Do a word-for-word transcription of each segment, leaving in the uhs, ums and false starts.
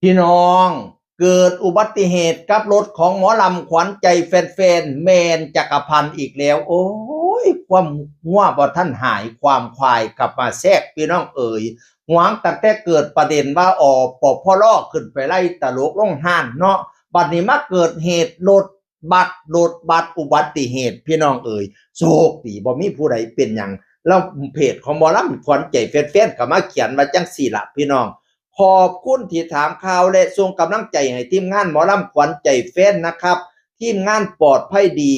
พี่น้อง เกิดอุบัติเหตุกับรถของหมอลำขวัญใจแฟนๆ แมนจักรพันธ์อีกแล้ว โอ้ย ความงัวบ่ทันหาย ความควายกลับมาแทรก พี่น้องเอ๋ย หวังตั้งแต่เกิดประเด็นว่า อปพล ขึ้นไปไล่ตลกลงห้านเนาะ บัดนี้มาเกิดเหตุรถบัส รถบัสอุบัติเหตุ พี่น้องเอ๋ย โชคดีบ่มีผู้ใดเป็นหยัง แล้วเพจของหมอลำขวัญใจแฟนๆ ก็มาเขียนว่าจังซี่ล่ะพี่น้อง ขอบคุณที่ถามข่าวและส่งกำลังใจให้ทีมงานหมอลำขวัญใจแฟนนะครับ ทีมงานปลอดภัยดี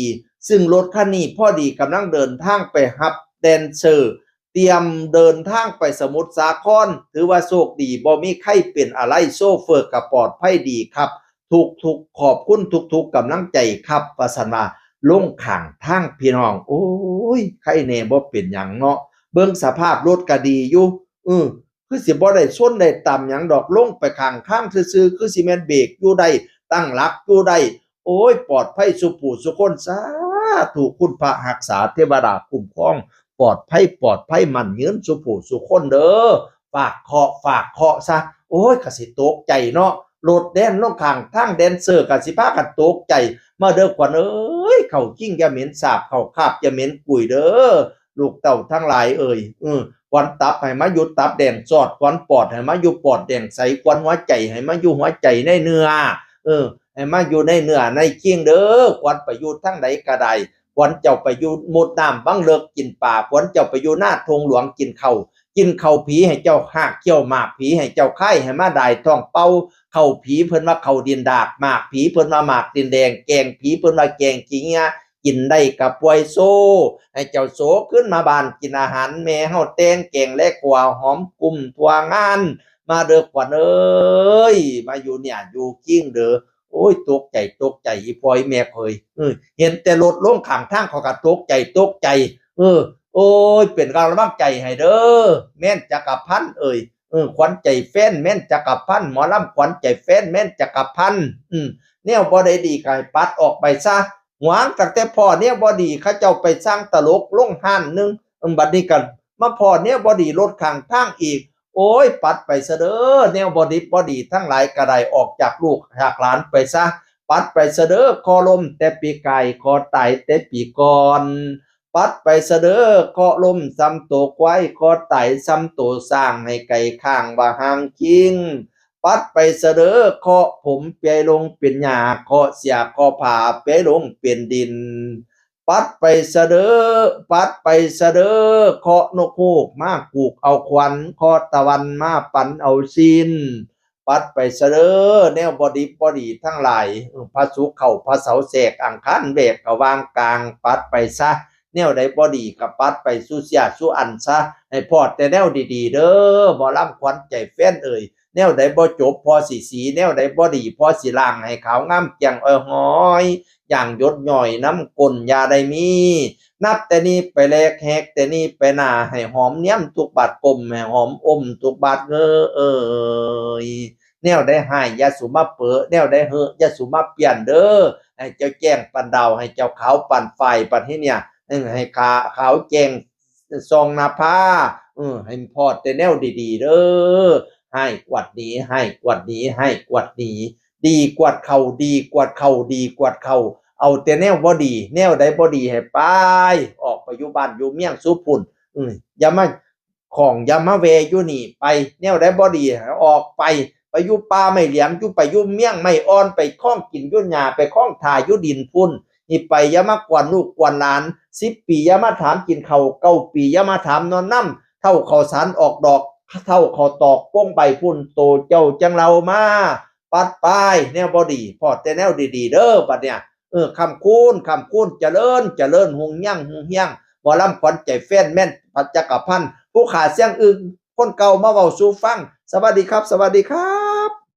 ซึ่งรถคันนี้พอดีกำลังเดินทางไปรับแดนเซอร์ เตรียมเดินทางไปสมุทรสาคร ถือว่าโชคดีบ่มีใครเป็นอะไร โชเฟอร์ก็ปลอดภัยดีครับ ทุกๆ ขอบคุณทุกๆ กำลังใจครับ ว่าซั่นว่า ลงข้างทางพี่น้อง โอ้ย ใครแน่บ่เป็นหยังเนาะ เบิ่งสภาพรถก็ดีอยู่ เออ คือสิบ่ได้ชนได้ตำหยังดอก ลงไปข้างทางซื่อๆ คือสิแม่นเบรกอยู่ได้ ตั้งหลักอยู่ได้ โอ้ย ปลอดภัยสุผู้สุคน สาธุ คุณพระรักษา เทวดาคุ้มครอง ปลอดภัย ปลอดภัย มั่นยืนสุผู้สุคนเด้อ ฝากเคราะห์ ฝากเคราะห์ซะ โอ้ย ก็สิตกใจเนาะ รถแล่นลงข้างทาง แดนเซอร์ก็สิพากันตกใจ มาเด้อขวัญเอ้ย เข้าคิงอย่าเหม็นสาบ เข้าคาบอย่าเหม็นกุยเด้อ ลูกเต้าทั้งหลายเอ้ย เออ ขวัญตับให้มาอยู่ตับแดงสอด ขวัญปอดให้มาอยู่ปอดแดงใส ขวัญหัวใจให้มาอยู่หัวใจในเนื้อ เออ ให้มาอยู่ในเนื้อในคิงเด้อ ขวัญไปอยู่ทางใดก็ได้ ขวัญเจ้าไปอยู่มุดน้ำบังเลิกกินปลา ขวัญเจ้าไปอยู่หน้าทงหลวงกินข้าว กินข้าวผีให้เจ้าหากเขี้ยว หมากผีให้เจ้าคาย ให้มาได้ท้องเป่า ข้าวผีเพิ่นว่าข้าวดินดาก หมากผีเพิ่นว่าหมากดินแดง แกงผีเพิ่นว่าแกงขี้เงี้ย กินได้กะป่วยโซ่ ให้เจ้าโสขึ้นมาบ้าน กินอาหารแม่เฮาแต่ง แกงและขั่วหอมกุ้มทั่วงาน มาเด้อขวัญเอ้ย มาอยู่เนี่ยอยู่คิงเด้อ โอ้ย ตกใจ ตกใจ อีพ่ออีแม่เอ้ย เออ เห็นแต่รถลงข้างทางเขาก็ตกใจ ตกใจ เออ โอ้ย เป็นกำลังใจให้เด้อ แมนจักรพันธ์เอ้ย เออ ขวัญใจแฟน แมนจักรพันธ์ หมอลำขวัญใจแฟน แมนจักรพันธ์ อืม แนวบ่ได้ดีก็ให้ปัดออกไปซะ หวังตั้งแต่พ้อแนวบ่ดี เขาเจ้าไปสร้างตลกลงห้านหนึ่ง อืม บัดนี้ก็มาพ้อแนวบ่ดี รถข้างทางอีก โอ้ย ปัดไปซะเด้อ แนวบ่ดีบ่ดีทั้งหลายก็ได้ออกจากลูกจากหลานไปซะ ปัดไปซะเด้อ เคาะล้มแต่ปีกาย เคาะตายแต่ปีก่อน ปัดไปซะเด้อ เคาะล้มซ้ำโตควาย เคาะตายซ้ำโตช้าง ให้ไก่ข้างว่าห่างคิง ปัดไปซะเด้อ เคาะผมเปียลงเป็นหญ้า เคาะเสียเคาะผ้าเปียลงเป็นดิน ปัดไปซะเด้อ ปัดไปซะเด้อ เคาะนกฮูกมากูกเอาควัน เคาะตะวันมาปันเอาซีน ปัดไปซะเด้อ แนวบ่ดีบ่ดีทั้งหลาย เออ พระศุกร์เข้า พระเสาร์แทรก อังคารแวกกะวางกลาง ปัดไปซะ แนวใดบ่ดีก็ปัดไปสู่เสียสู่อันซะ ให้พ้อแต่แนวดีๆ เด้อ หมอลำขวัญใจแฟนเอ้ย แนวใดบ่จบพ้อสิสี แนวใดบ่ดีพ้อสิล้าง ให้ขาวงามแจ่งอ่อยฮ้อย อย่างหยดย้อยน้ำก้นอย่าได้มี นับแต่นี้ไปแลแหกแต่นี้ไปหน้า ให้หอมเนียมทุกบาดก้ม ให้หอมอมทุกบาดเงอเอ่ย แนวใดฮ้ายอย่าสุมาเปอะ แนวใดเฮอะอย่าสุมาเปลี่ยนเด้อ ให้เจ้าแจ้งปานดาว ให้เจ้าขาวปานฝ้าย บัดนี้เนี่ย เออ ให้ขาขาวแจ้งส่องหน้าผา เออ ให้พ้อแต่แนวดีๆ เด้อ ฮ้ายกวาดหนี ฮ้ายกวาดหนี ฮ้ายกวาดหนี ดีกวาดเขา ดีกวาดเขา ดีกวาดเขา เอาแต่แนวบ่ดี แนวใดบ่ดีให้ไป ออกไปอยู่บ้านอยู่เมืองสู่พุ้น อืม อย่ามา ของอย่ามาแวะอยู่นี่ ไป แนวใดบ่ดีให้ออกไป ไปอยู่ป่าไม้แหลม อยู่ไปอยู่เมืองไม้อ่อน ไปคล้องกินอยู่หญ้า ไปคล้องถ่าอยู่ดินพุ้น นี่ไปอย่ามากวนลูกกวนหลาน สิบปีอย่ามาถามกินข้าว เก้าปีอย่ามาถามนอนนำ เฒ่าข้าวสารออกดอก เฒ่าข้าวตอกโป่งใบพุ้น โตเจ้าจั่งเล่ามา ปัดไป แนวบ่ดี พ้อแต่แนวดีๆ เด้อ บัดเนี่ย เออ ค่ำคูณ ค่ำคูณ เจริญ เจริญ ฮุ่งเฮือง ฮุ่งเฮือง หมอลำขวัญใจแฟน แมนจักรพันธ์ ผู้ขาเสียงอึ้ง คนเก่ามาเว้าสู่ฟัง สวัสดีครับ สวัสดีครับ